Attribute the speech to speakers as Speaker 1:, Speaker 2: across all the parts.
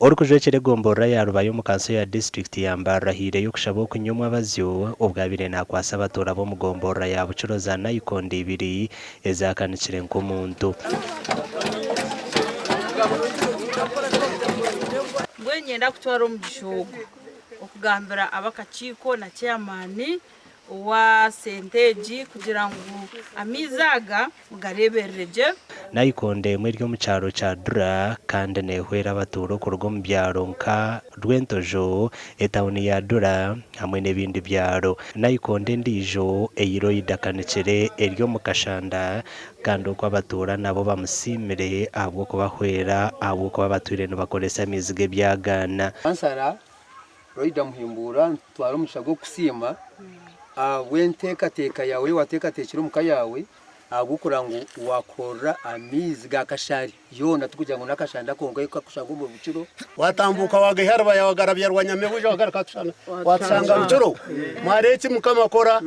Speaker 1: Orikujwekyera egomborora ya Rubaya omu kanso ya disiturikiti ya Mbarara ahaireyo okushaba okunywa omwabazyo obwo abaire nakwasa abatuura b'omu gomborora ya Bukiro za nayikondo ibiri ezakanikire nk'omuntu.
Speaker 2: Mbwenu niinyenda kutwara omugisha ogu okugambira ab'akakiiko na chairman owa sente egi kugira ngu amaizi aga mugareeberere gye.
Speaker 1: Nayikondo emwe eri omu kyaro kya Dura kandi neehwera abatuura okuruga omu byaro nka Rwentojo, etawuni ya Dura hamwe n'ebindi byaro. Nayikondo endiijo ei Loyda Kanikire eri omu Kashanda kandi okwo abatuura nabo bamusiimire ahabw'okubahwera ahabw'okuba batwire nibakoresa amaizi g'ebyagaana.
Speaker 3: Kansara Loyda Muhimbuura nitutwara omugisha gw'okukusiima ahabw'enteekateeka yaawe ei waateekateekire omu ka yaawe ahabw'okureba ngu waakorera amaizi ga kashari yoona tikugira ngu n'akashanda konka aku kakushanga omuri Bukiro.
Speaker 4: Waatambuuka waagaiha Rubaya waagarabya Rwanyamibwa oija wagaruka watushanga Bukiro. Mwareeba eki Mukama akora?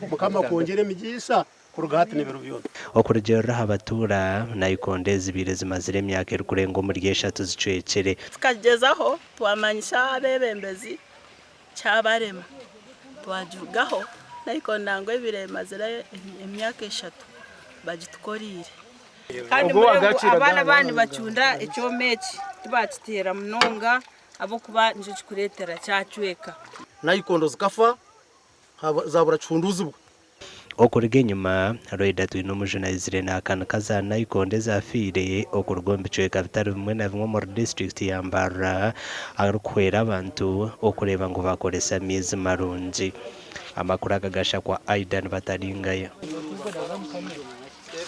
Speaker 4: Mukama akwongyere emigisha kuruga hati n'ebiro byona.
Speaker 1: Okurugiirira aha batuura, nayikondo ezi zibaire zimazire emyaka erikurenga omuri eshatu zicwekire.
Speaker 5: Tukagyezaho twamanyisa abeebembezi kyabarema twagirugaho naiko nangwa ebaire emazire emyaka eshatu bagitukoreire.
Speaker 2: Kandi mureebe ngu abaana baaba nibacunda ekyoma eki tibakiteera munonga ahabw'okuba nikyo kirikureetera kyacweka.
Speaker 4: Nayikondo zikafa zabura kihunduuzibwa.
Speaker 1: Okuruga enyima, Loyda Twinomujuni aizire naakanika za nayikondo ezaafiire okuruga omu bicweka bitari bimwe na bimwe omuri disiturikiti ya Mbarara arikuhwera abantu okureeba ngu baakoresa amaizi marungi. Amakuru aga gashakwa Aidan Bataringaya.